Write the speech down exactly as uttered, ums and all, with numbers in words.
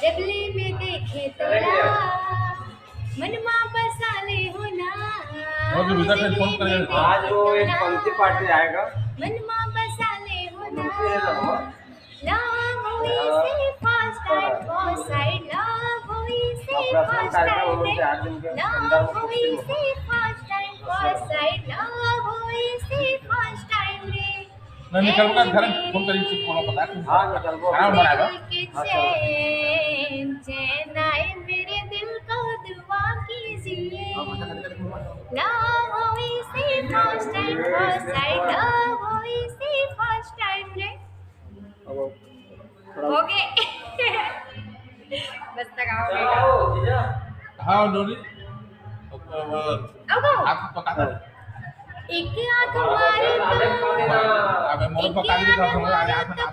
जबले में देखे तोला, मन मा बसा ले हो ना। और भी विदा फिर फोन करेंगे। आज वो एक पंक्ति पार्टी आएगा। मन मा बसा ले हो ना। Love होई से first time, first sight, love होई से अपना first कार्यक्रम time होने रे। चार दिन के अंदर Love होई से first time, first sight, love होई से first time रे। नहीं, निकल के घर फोन करी, से फोन बता के। हाँ, निकल वो। हाँ, बनाएगा। दिल के चैन, चैन आए मेरे दिल को दुआ कीजिए। Love होई से first time, first sight, love होई से first time रे। अब हो गए। बस तक आओ बेटा। हाँ, डोली। अब आओ। आप पका दो। एक आंख मारे तो, अबे मोर पका दी तो हम आगे आंख ना